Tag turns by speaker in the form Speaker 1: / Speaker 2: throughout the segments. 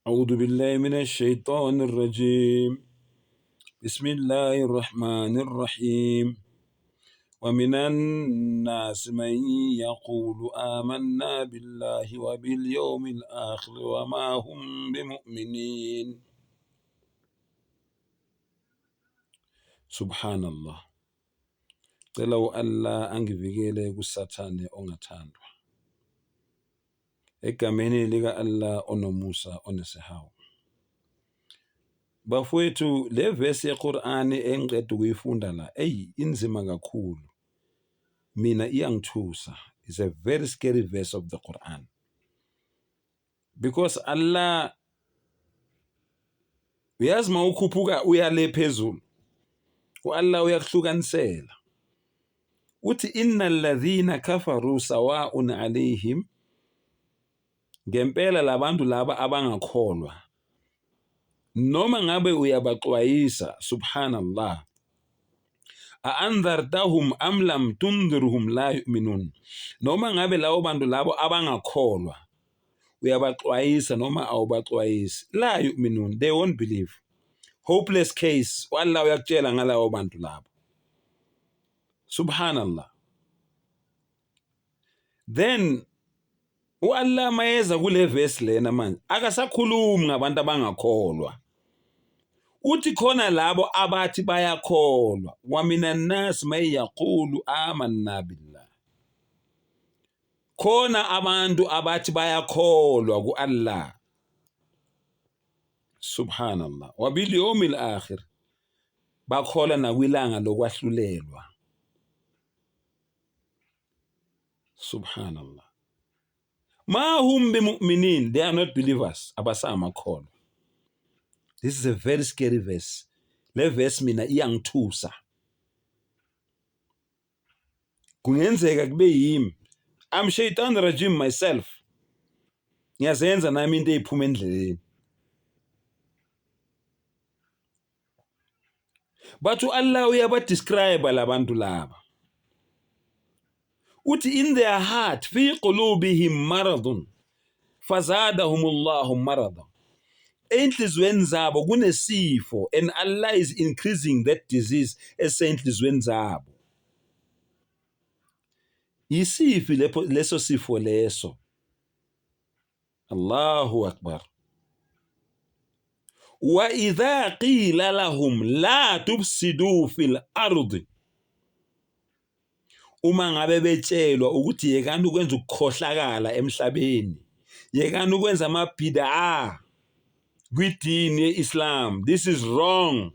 Speaker 1: أعوذ بالله من الشيطان الرجيم بسم الله الرحمن الرحيم ومن الناس من يقول آمنا بالله وباليوم الآخر وما هم بمؤمنين. Subhanallah. Cela u-Allah angivikele kuSathane ongathandwa. Egameni lika-Allah onomusa onesihawu. Bafowethu, le vesi yeQur'ani engiqeda ukuyifunda la, eyi inzima kakhulu. Mina iyangithusa. It's a very scary verse of the Quran. Because Allah uyazi uma ukhuphuka uya le phezulu, u-Allah uyakuhlukanisela. Uthi innal ladhina kafaru sawa'un alayhim, ngempela labantu laba abangakholwa noma ngabe uyabaxwayisa, subhanallah, a-andhartahum am lam tundhirhum la yu'minun, noma ngabe labo bantu labo abangakholwa uyabaxwayisa noma awubaxwayisi, la yu'minun, they won't believe. Hopeless case. U-Allah uyakutshela ngalabo bantu labo. Subhanallah. Then u-Allah mayeza kule verse lena manje akasakhulumi ngabantu abangakholwa, uthi khona labo abathi bayakholwa, wa minan nas may yaqulu amanna billah, khona abantu abathi bayakholwa ku-Allah, subhanallah, wa bil yawmil akhir, bakholwa nakwilanga lokwahlulelwa, subhanallah. Ma hum bimu'minin, they are not believers, abasamakholwa. This is a very scary verse. Le verse mina iyangithusa. Kungenzeka kube yimi, I'm shaitan rajim myself, ngiyazenza nami into eyiphuma endleleni. But u-Allah uyabadescribe labantu laba, uthi in their heart, fi qulubihim maradun fazadahum Allahu marada, enhlizweni zabo kunesifo, and Allah is increasing that disease esenhlizweni zabo. Yisifi leso sifo leso? Allahu akbar. Wa idha qila lahum la tufsidu fil ardi, uma ngabe betshelwa ukuthi yekani ukwenza ukukhohlakala emhlabeni, yekani ukwenza amabid'a kwidini ye-Islam, this is wrong,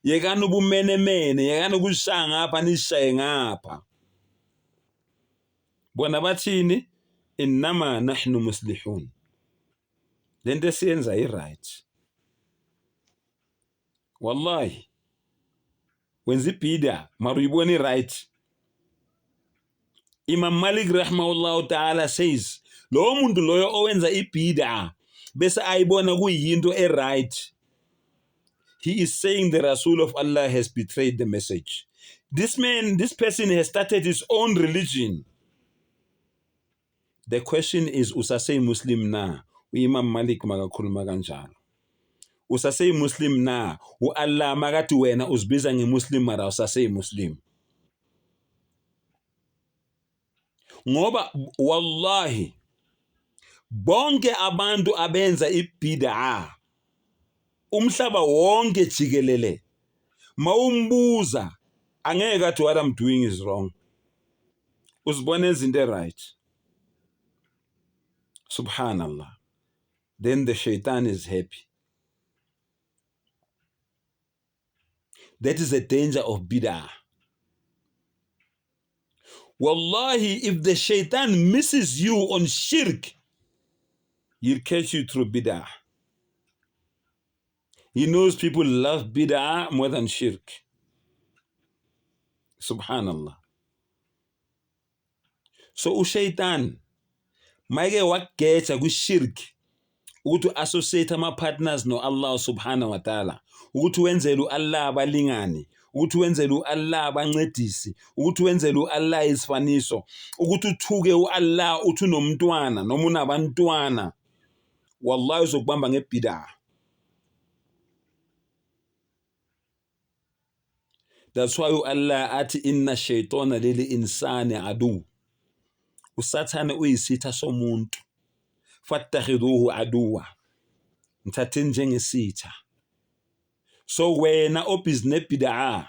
Speaker 1: yekani ubumenemene, yekani ukushaya ngapha nishaye ngapha, bona bathini? Innama nahnu muslihun, lento esiyenza i-right. Wallahi, wenza ibida mara uyibona i-right. Imam Malik rahimahullahu ta'ala says lowo muntu loyo owenza ibida bese ayibona kuyinto e-right, he is saying the Rasul of Allah has betrayed the message. This man, this person has started his own religion. The question is, usaseyi-Muslim na? U-Imam Malik makakhuluma kanjalo, usaseyi-Muslim na? U-Allah makathi wena uzibiza nge-Muslim mara usaseyi-Muslim? Ngoba wallahi bonke abantu abenza ibid'a umhlaba wonke jikelele, mawumbuza angeke athi what I'm doing is wrong, uzibona izinto e-right. Subhanallah. Then the shaitan is happy. That is the danger of bid'ah. Wallahi, if the shaitan misses you on shirk, he'll catch you through bid'ah. He knows people love bid'ah more than shirk. Subhanallah. So ushaitan mayike wakugeja kwishirk, ukuthi u-associate ama-partners no-Allah subhanahu wa ta'ala, ukuthi wenzele u-Allah abalingani, ukuthi wenzele u-Allah abancedisi, ukuthi wenzele u-Allah isifaniso, ukuthi uthuke u-Allah uthi unomntwana noma unabantwana. Wallahi uzokubamba ngebid'a. That's why u-Allah athi inna shaytana lili insani adu. Usathane uyisitha somuntu. Fattakhidhuhu aduwa. Mthatheni njengesitha. So wena obhizi nebid'a,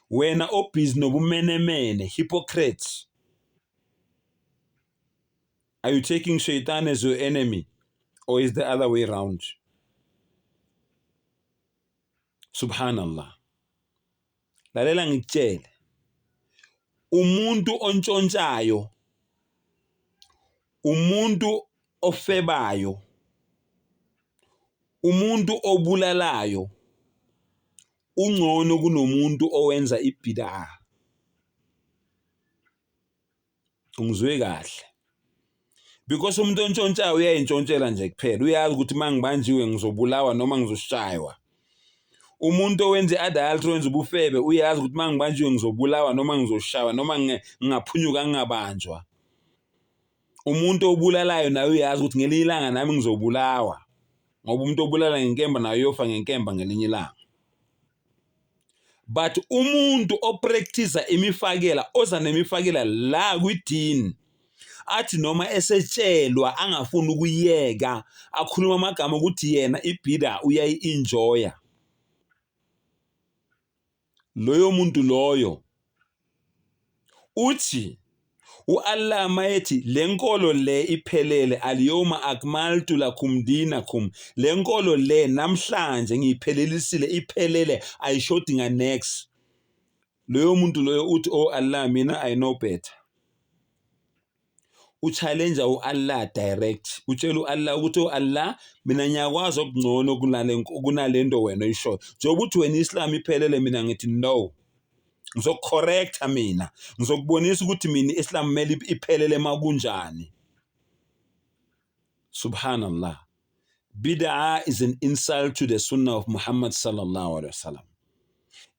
Speaker 1: wena obhizi nobumenemene, hypocrites. Are you taking shaitan as your enemy or is the other way round? Subhanallah. Lalela ngikutshele. Umuntu ontshontshayo, umuntu ofebayo, umuntu obulalayo ungcono kunomuntu owenza ibid'ah. Ungizwe kahle. Because umuntu ontshontshayo uyayintshontshela nje kuphela. Uyazi ukuthi uma ngibanjiwe ngizobulawa noma ngizoshaywa. Umuntu owenza i-adultery owenza ubufebe uyazi ukuthi uma ngibanjiwe ngizobulawa noma ngizoshaywa noma ngingaphunyuka ngingabanjwa. Umuntu obulalayo naye uyazi ukuthi ngelinye ilanga nami ngizobulawa. Ngoba umuntu obulala ngenkemba naye uyofa ngenkemba ngelinye ilanga. But umuntu opractice imifakela oza nemifakela la kwidini athi noma esetshelwa angafuni ukuyeka akhuluma amagama ukuthi yena ibhida uyayi-enjoya loyo muntu loyo uthi u-Allah mayethi le nkolo le iphelele aliyoma akmaltu lakum dinakum le nkolo le namhlanje ngiyiphelelisile iphelele ayishodi nga next loyo muntu loyo uthi oh Allah mina I know better uchallenge u-Allah direct utshela u-Allah ukuthi oh Allah mina ngiyakwazi okungcono kunale kunalento wena oyishoyo njengoba uthi wena Islam iphelele mina ngithi no ngizokucorrecta mina ngizokubonisa ukuthi mina i-Islam kumele iphelele makunjani subhanallah bid'ah is an insult to the sunnah of Muhammad sallallahu alaihi wasallam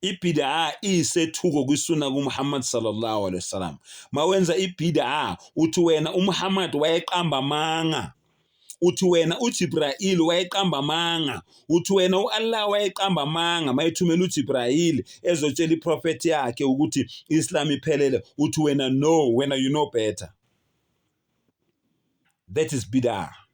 Speaker 1: ibid'a iyisethuko kwisuna kuMuhammad sallallahu alaihi wasallam mawenza ibid'a uthi wena uMuhammad wayeqamba amanga uthi wena uJibrayil wayeqamba amanga uthi wena uAllah wayeqamba amanga mayethumela uJibrayil ezotshela iprofeti yakhe ukuthi Islam iphelele uthi wena no wena you know better that is bid'ah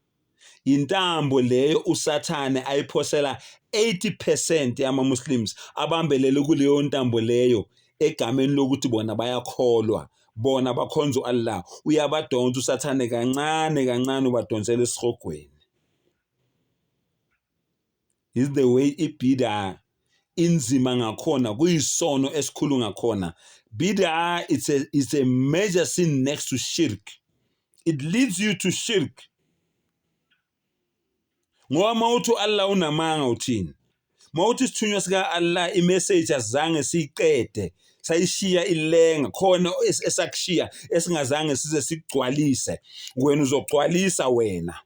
Speaker 1: Intambo leyo uSathane ayiphosela 80% yama-Muslims abambelele kuleyo ntambo leyo egameni lokuthi bona bayakholwa bona bakhonza u-Allah uyabadonsa uSathane kancane kancane ubadonsela esihogweni is the way ibid'a inzima ngakhona kuyisono esikhulu ngakhona bid'a it's a major sin next to shirk it leads you to shirk ngoba mawuthi uAllah unamanga uthini mawuthi isithunywa sika Allah imessage azange siyiqede sayishiya ilenga khona esakushiya esingazange size sigcwalise wena uzogcwalisa wena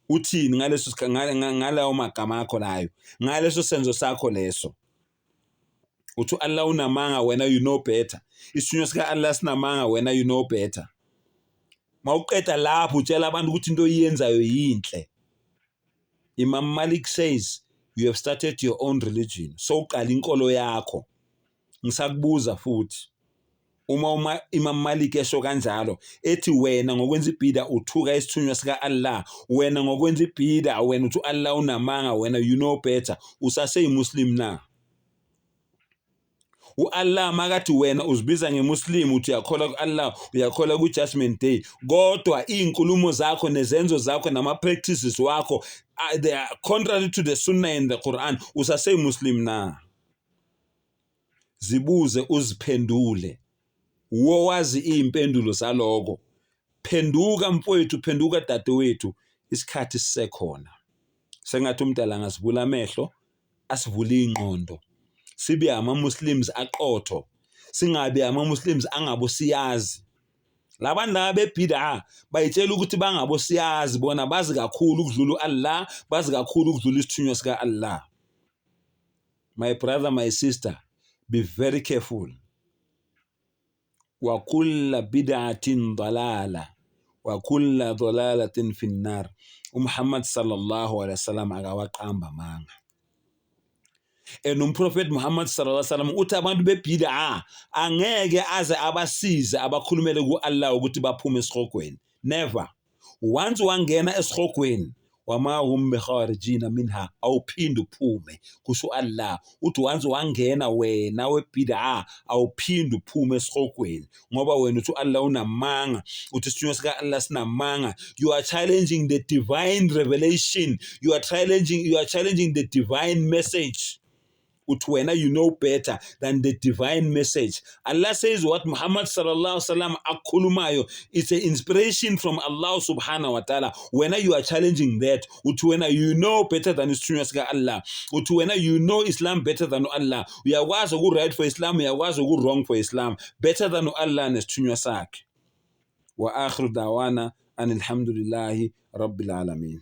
Speaker 1: uthini ngaleso ngalawo magama akho layo ngaleso senzo sakho leso uthi uAllah unamanga wena you know better isithunywa sika Allah sinamanga wena you know better mawuqeda lapho utshela abantu ukuthi into oyenzayo yinhle Imam Malik says you have started your own religion so uqala inkolo yakho ngisakubuza futhi uma uma Imam Malik esho kanjalo ethi wena ngokwenza ibida uthuka isithunywa sika Allah wena ngokwenza ibida wena uthi Allah unamanga wena you know better usaseyimuslim na uAllah makathi wena uzibiza ngemuslim uthi uyakholwa kuAllah uyakholwa ku-judgment day kodwa iy'nkulumo zakho nezenzo zakho nama-practices wakho they are contrary to the sunnah and the Quran usaseyimuslim na zibuze uziphendule wowazi iy'mpendulo zaloko phenduka mfowethu phenduka dadewethu isikhathi sisekhona sengathi umdala angasivula amehlo asivule ingqondo sibe ama-muslims aqotho singabi ama-muslims angabosiyazi labantu laba bebid'a bayitshela ukuthi bangabosiyazi bona bazi kakhulu ukudlula u-Allah bazi kakhulu ukudlula isithunywa sika-Allah my brother my sister be very careful wa kulla bid'atin dalala Wa kulla dhalalatin finnar. UMuhammad sallallahu alaihi wasallam akawaqamba amanga. And umprofeti Muhammad sallallahu alaihi wasallam uthi abantu bebid'a angeke aze abasize abakhulumele ku-Allah ukuthi baphume esihogweni. Never. Once wangena esihogweni wama hum bikharijina minha, awuphinde uphume, kusho Allah. Uthi once wangena wena webid'a awuphinde uphume esihogweni, ngoba wena uthi Allah unamanga, uthi isithunywa sika Allah sinamanga. You are challenging the divine revelation, you are challenging the divine message. Uthi wena you know better than the divine message. Allah says what Muhammad sallallahu alaihi wasallam akukhulumayo, it's an inspiration from Allah subhanahu wa ta'ala. Wena you are challenging that. Uthi wena you know better than isithunywa sika Allah. Uthi wena you know Islam better than Allah. Uyakwazi oku-right for Islam, uyakwazi oku-wrong for Islam better than Allah nesithunywa sakhe. Wa akhiru da'wana anilhamdulillahi rabbil alamin.